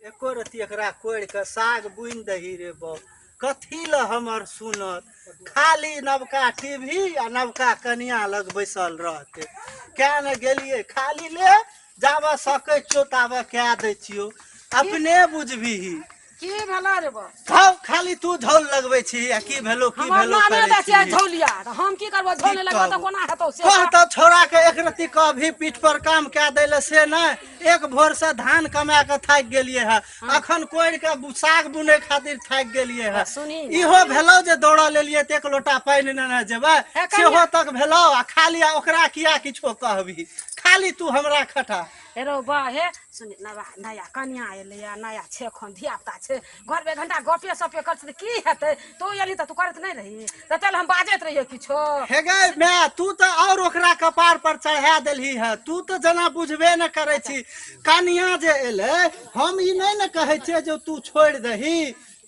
एको रत्ती एकरा कोड़ि कऽ साग बुनि दही रे बौ, कथी लए हमर सुनत? खाली नवका टीवी आ नवका कनिया लग बैसल रहतै। क्या ने गेलियै, खाली ले जाबऽ सकै छियौ ताबऽ कए दै छियौ, अपने बुझबिही। की भेलो रे बा? खाओ, खाली तू झोल लगबै छी आ की भेलो की हमर भेलो नामे करै दै छियै छी। झौलिया, तऽ हम की करबो? झौल नहि लगबो तऽ कहबो? कोना हेतौ से? कह तऽ छौड़ा के एक रत्ती कभी पीठ पर काम कए दै लए से नहि। एक भोर से धान कमा के थाकि गेलियै है, अखन कोड़ि के साग बुनै खातिर थाकि गेलियै है। सुनी। इहो भेलौ जे दौड़ऽ लेलियै तऽ एक लोटा पानि नेने जेबै। हे कनिया। सेहो तक भेलौ आ खाली आ ओकरा किया किछो कहबही, खाली तू हमरा खटा। हे रौ बा, हे सुनी, नवा नया कनिया एलैया, नया छै, एखन धिया पुता छै घरमे, एक घंटा गपे सपे कर तऽ की हेतै? तू एलही तऽ तू करैत नहि रही तऽ चल हम बाजैत रहियै किछो। हे गै माय, तू तऽ और ओकरा कपार पर चढ़ा देलही है। तू तऽ जेना बुझबे ने करै छी। कनिया जे एलै, हम ई नहि ने कहै छियै जे तू छोड़ि दही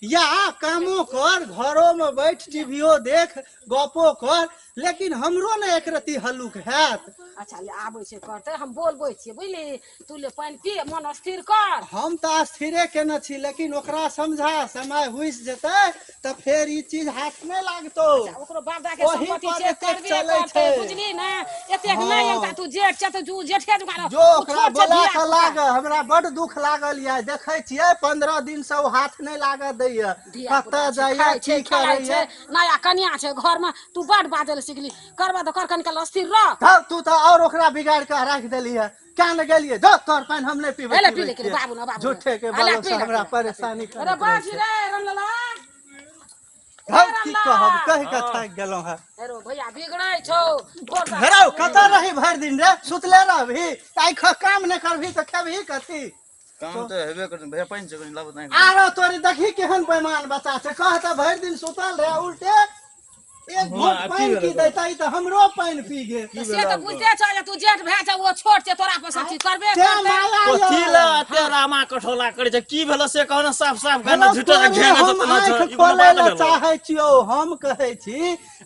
या कामो कर, घरो में बैठ टीवीओ देख, गपो कर, लेकिन हमरो ने एक रत्ती हल्लुक हैत। अच्छा ले, आबै छै करतै, हम बोलबै छियै, बुझली? तू ले पानि पी, मन स्थिर कर। हम तऽ स्थिरे केने छी, लेकिन ओकरा समझा, समय हुइस जेतै तऽ फेर ई चीज हाथ नहि लागतौ। अच्छा, ओकरो बाप दादा के ओही संपत्ति पर छै, एतेक करबे चलै करतै, छै। बुझली ने? एतेक नहि। हँ। एकटा तू जेठ छै तऽ तू जेठे जुगाड़ जो ओ ओकरा छोट छै बोला धिया कऽ पुता। लाग, हमरा बड दुख लागल यऽ। देखै छियै 15 दिन से ओ हाथ नहि लागऽ दैया। धिया पुता कतऽ छै, जाइया, खाइ छै, की खेलाइ करैया? छै, नया कनिया छै घरमे, तू बड बाजल सिखली। करबा तऽ कर, कनिकाल स्थिर रह। धौ, तू तऽ और ओकरा बिगाड़ि कऽ राखि देली है। क्या ने गेलियै, धौ तोहर पानि हम नहि पीबै। हे ले, पी पीबै ले के छियै। बाबू ना, बाबू ना। झूठे के आ ले, बलो पी से ले, हमरा पी ले। परेशानी अरे करैत रहै बाजी छै। रे रामलाला। धौ, ए की रामलाल। कहब, कहि कऽ थाकि गेलहुँ हेँ। हेरो भैया बिगड़ै छौ भोर सँ। हेरौ, कतऽ रही भरि दिन रे? सुतले रहबही? आइ काम नहि करबही तऽ खेबही कथी? काम तऽ हेबे करतै भैया, पानि छै कनि लाबऽ तऽ। आरो तोरी देखी केहन बेमान बच्चा छै। कह तऽ भरि दिन सुतल रहे, उल्टे एक हँ, घोट आब की पानि भेलै की तोरा? देतै तऽ हमरो पानि पी गेल। की से भेलै तऽ आब तोरा? बुझते छौ जे तू जेठ भए छौ, ओ छोट छै, तोरा पर सब चीज करबे तें करतै। माया कथी यऽ। लए एते रामा कठोला करै छै? की भेलो से कहो ने साफ साफ। हेलो, झूठो तोरे घेंगे हम तऽ आँखि ई कोनो खोलै बात लए भेलो? चाहै छियौ। हम कहै छी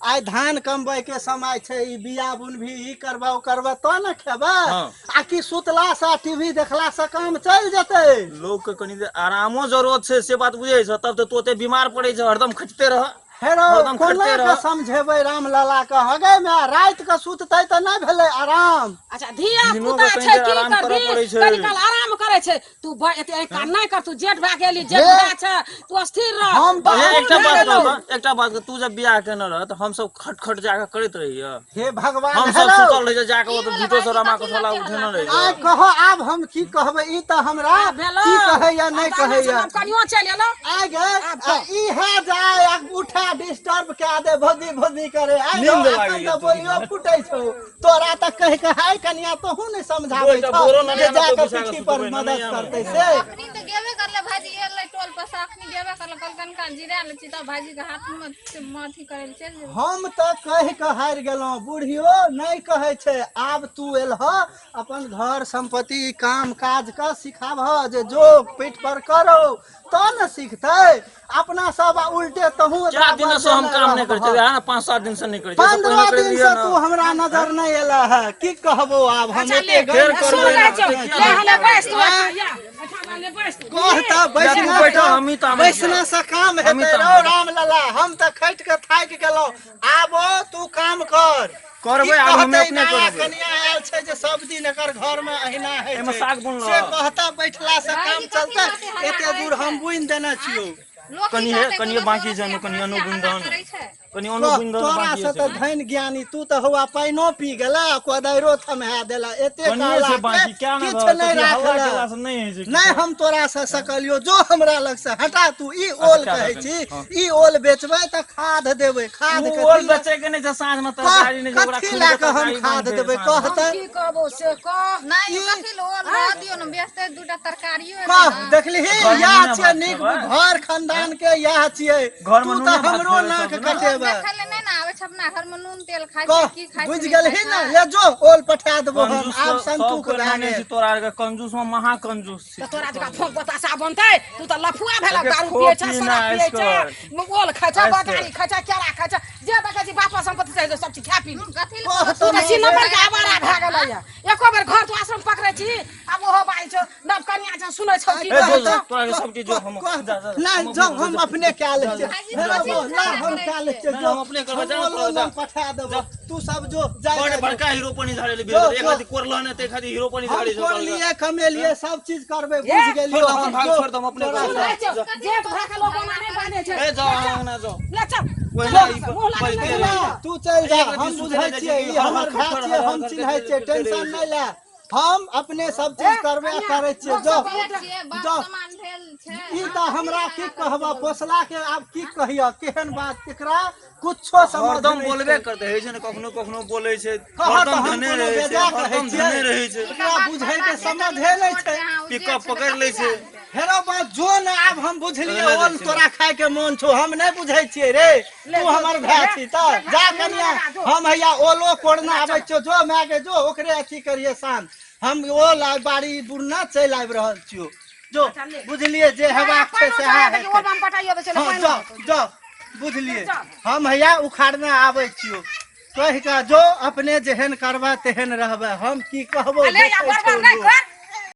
आइ धान कमबै के समय छै, ई बिया बुनबही, ई करबह ओ करबह तऽ ने खेबै। हँ। आ कि सुतला से टीवी देखला से काम चलि जेतै? लोक के कनि देर आरामो जरूरत छै, से बात बुझै छ? तब तऽ तू ओते बीमार पड़ै छ, हरदम खटिते रह। हेरो, हरदम कोना खटिते के रह। समझेबै रामलला के? हगे माय, राति के सुततै तऽ नहि भेलै आराम? अच्छा, धिया दिनो पुता के कनि छै, देर की आराम करऽ करबी? पड़ै छै। कनि काल आराम करै छै। तू एते ऐका नहि कर, तू जेठ भए गेली, जेठ हे। भए छै, तू स्थिर रह। हम तऽ हे, बहुत एकटा भए बात गेलौ। कहब, एकटा बात कहब, तू जब बियाह केने रह तऽ हमसब खट खट जाके करैत रहियै? हे भगवान। हमसब हेलो। सुतल रहियै जाके, की ओतऽ भेलै झूठो से भाईजी? रामा कथी कठोला लए उठेने हल्ला रहियै। आइ कह, आब हम की कहबै? ई तऽ हमरा आब भेलौ। की कहैया नहि आब तऽ कहैया। आब कनियो चलि एलौ। आइ गे। आब आ कह। ई है जाय आ उठा डिस्टर्ब कए दे, भौजी भौजी करे। आइ नींद रौ, लागैया अखन तऽ तोरी। बोलियो फूटै छौ तोरा तऽ कहि कऽ। हाय कनिया, तोहू नहि समझाबै एकटा छह बोरो जे ननिया जा तो कऽ बिछा कऽ पीठी पर सुतबै मदद ननैया मे। करतै से। अखनी तऽ गेबे करले भाईजी, एलै टोल पर से अखनी गेबे करले, कहल कनिका जिरा लै छी तब भाईजी के हाथ मे से अथी करै लए चलि जेबै। हम तऽ कहि कऽ हारि गेलहुँ, बुढ़ियो नहि कहै छै। आब तू एलह, अपन घर सम्पत्ति काम काज कऽ सिखाबह जे जो पीठ पर करो तऽ ने सिखतै अपना सब, आ उल्टे तहूँ चार एकरा दिन से हम बजेने काम नहि करै रहबह। छियै ने, 5-7 दिन से नहि करै छियै, एहिसँ 15 पहिने करैत दिन रहियै से ने। तू हमरा नजर नहि एला है। की कहबो आब हम? अच्छा ले, एते फेर गंध सुन करबै ले ने, छौ, तऽ किया ले नहि? हले बैस तू एहिठाम, या एहिठाम ले बैस तू। कह तऽ या तू बैसना बैठ, से हमही तऽ आबै छियौ। बैसना से काम हमही हेतै तऽ रौ आबै। राम लला? हम तऽ खटि कऽ थाकि गेलहुँ, आबो तू काम कर। की करबै आब हमे कहतै अपने नया करबै। कनिया आयल छै जे सब दिन एकर घर में अहिना होइ एहिमे छै साग बुनलह? से कहता? बैठला से काम भाईजी कथी चलतै? लए हल्ला एते करै दूर छै? हम बुनि देने छियौ। लोक की कनि हे कहतै? कनिये कोनो बाकी दोस छै ने, अपना कनि अनो किया बुनि हल्ला दहन, करै छै? कनि अनो कह बुनि दहन, तोरा बाकी से छै तऽ कनि। धन ज्ञानी तू तऽ हौआ पानिओ पी गेला, कोदारिओ थमहा देला, एते कनिये कहला छै के बाकी, क्या ने किछु रहल नहि कथी हल्ला राखल। केला से नहि होइ छै नहि किछो। हम तोरा से सकलियो, जो हमरा लग से हटा। तू ई अच्छा ओल क्या कहै दऽ छी? हँ। ई ओल बेचबै तऽ खाद देबै, खाद ओ कथी ओल लए? बेचै के नहि छै, साँझ मे कह तरकारी नहि छै, ओकरा कथी खुलि लए के कऽ हम तरकारी खाद बनतै देबै? साँझ कह मे। हम तऽ की कहबो से कह। नहि ई कथी लए ओल रह दियौ ने, बेचतै दूटा तरकारियो हेतै कह ने। देखलिही घर मे इएह नूने छियै भात नीक खेबै? घर खानदान के इएह छियै। घर मे तू तऽ नूने भात हमरो खेबै नाक सब ने? लोक कटेबै। देखै लए नहि ने आबै छै, अपना घर मे नून तेल खाइ कह छै की खाइ छै बुझि नहि गेलही खाइ ने? छै। ले जो, ओल पठा देबो हम। कंजूस आब सब संतुक कोइ भए मानै गेल। छै तोरा आरके, कंजूस मे महा कंजूस छी। तऽ तोरा जकाँ फोंक बताशा बनतै? तू तऽ लफुआ भेलक, एके दारू खो पियै छै, पी ना शराब पियै ऐश छै, कर ओल खाइ छै, ऐश कर। बदारी खाइ छै, केरा खाइ छै, जे देखै छी बापा संपत्ति से सब चीज खा पी ली। कथी कह तू तऽ तऽ नहि सिनमर के आवारा भए गेलैया एको बेर घर तू आश्रम पकड़ै छी आब ओहो बाजै छौ नव कनिया छौ सुनै छौ की ए, जो, कहै जो, छौ तोरा के सब चीज जो हम कह जा, जा, जा, नहि हम जो अपने हम अपने कए लै छियै भाईजी, हेरो कथी बो, ला झगड़ा हम करै कए लै छियै? छियै नहि, जो हम अपने करबै, हम जा, ओलो जा। लग पठा देबो तू सब जो जा बड़ जा, जो। बड़का हीरो पनी झाड़े ले जो, एक जो। हाथी कोरल ने ते खाली हीरो पनी हम झाड़े छौ कोरलिए कमेलिए सब चीज करबै ए, बुझि गेलियो छोड़ दे, हम भाग, जो, छोड़ दे, हम अपने तोरा करबै। सुनै छौ जेठ भए के लोग ओना नहि बाजै छै ए जाओ अंगना जाओ ले चल ओहिना चल, ई मुँह लागल बजते नहि रहै रहै। तू चलि जा एक रत्ती हम सुतै बुझै नहि छियै छै ई कि हमर हर भाय हर छियै हर हम हर चिन्है करते छियै रहै टेंशन छै। नहि ले हम अपने सब चीज ए, करबै आ कनिया, करै छियै लोक जो सब बहुत छियै बाप जो समान भेल छै ई तऽ हमरा की कहबऽ पोसला के आब की कहियऽ केहन बात एकरा कुछो समझ हरदम नहि बोलबे छै। करते है छै ने कखनो कखनो बोलै छै कहऽ तऽ हरदम हम धने कोनो रहै छै बेजा कहै हरदम छियै। धने रहै छै एकरा बुझै के समझे नहि छै पिकअप पकड़ि लै छै हेरो बात जो ने आब हम बुझलियै चले जाइ ओल छियै। तोरा खाय के मोन छौ हम नहि बुझै छियै रे ले, तू जो, हमर जो, भाय ले, छी तऽ ले, जा ले, कनिया ले, जो। हम हैया ओलो कोड़ना आबै छियौ जो माय के जो ओकरे अथी करिए शांत हम ओल आ बाड़ी बुढ़ना चलि आबि रहल छियौ जो अच्छा, ले। बुझलियै जे हेबाक छै पानो सएह चढ़ा दे कि हेतै ओलबामे पटाइयो दै छै, हँ पानि जो जो बुझलियै चल। हम हैया उखाड़ने आबै छियौ कहि कऽ जो अपने जेहन करबह तेहन रहबै हम की कहबो आ ले या देखै बड़ छौ बड़ नहि लोक। कर।